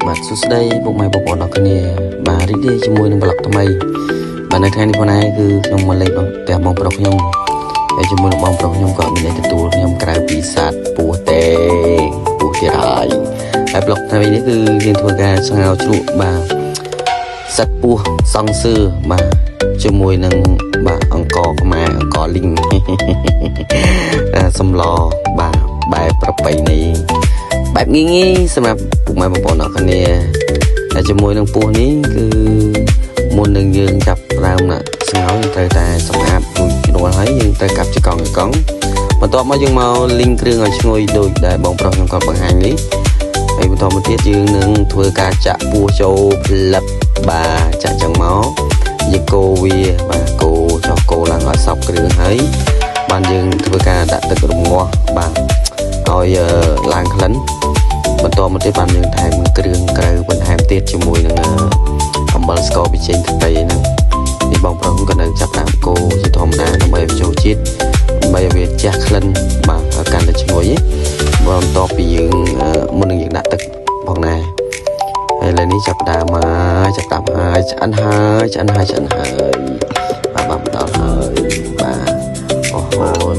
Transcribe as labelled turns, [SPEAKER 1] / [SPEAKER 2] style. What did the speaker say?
[SPEAKER 1] បាទសួស្តីពុកម៉ែបងប្អូនអរគ្នាបាទរីករាយជាមួយនឹង vlog ថ្មីបាទនៅថ្ងៃនេះផងដែរគឺខ្ញុំមកលេងផ្ទះបងប្រុសខ្ញុំហើយជាមួយនឹងបងប្រុសខ្ញុំក៏អត់មានអីទទួលខ្ញុំក្រៅពីសត្វពស់ទេពស់ទៀតហើយហើយ vlog ថ្មីនេះគឺយើងធ្វើការស្ងោរជ្រក់បាទសត្វពស់សង់សឿបាទជាមួយនឹងបាទអង្ករខ្មែរអង្ករលីង សម្លបាទបែបប្រពៃណីបែបងាយៗសម្រាប់ពុកម៉ែបងប្អូនអរគ្នាតែជាមួយនឹងពស់នេះគឺមុននឹងយើងចាប់ផ្ដើមណាស្ងោរយើងត្រូវតែសម្អាតរួចរាល់ហើយយើងត្រូវកាប់ជាកង់កង់បន្ទាប់មកយើងមកលីងគ្រឿងឲ្យឈ្ងុយដូចដែលបងប្រុសខ្ញុំគាត់បង្ហាញនេះហើយបន្តមកទៀតយើងនឹងធ្វើការចាក់ពស់ចូលផ្លឹបបាទចាក់ចឹងមកយើងកូរវាបាទកូរចោះកូរឡើងឲ្យសព្វគ្រឿងហើយបានយើងធ្វើការដាក់ទឹករងាស់បាទឲ្យឡើងក្លិនបន្តមកទៀតបានយើងថែមគ្រឿងក្រៅបន្ថែមទៀតជាមួយនឹងអំបិលស្ករប៊ីចេងទឹកត្រីហ្នឹងនេះបងប្រុសក៏នៅចាប់ដើមកូរជាធម្មតាដើម្បីឲ្យចូលជាតិដើម្បីឲ្យវាជះក្លិនបាទឲ្យកាន់តែឈ្ងុយបន្ទាប់ពីយើងមុននឹងយើងដាក់ទឹកផងដែរហើយឥឡូវនេះចាប់ដើមហើយចាប់ដើមហើយឆ្អិនហើយឆ្អិនហើយឆ្អិនហើយបាទបាទមកដល់ហើយបាទអូហូ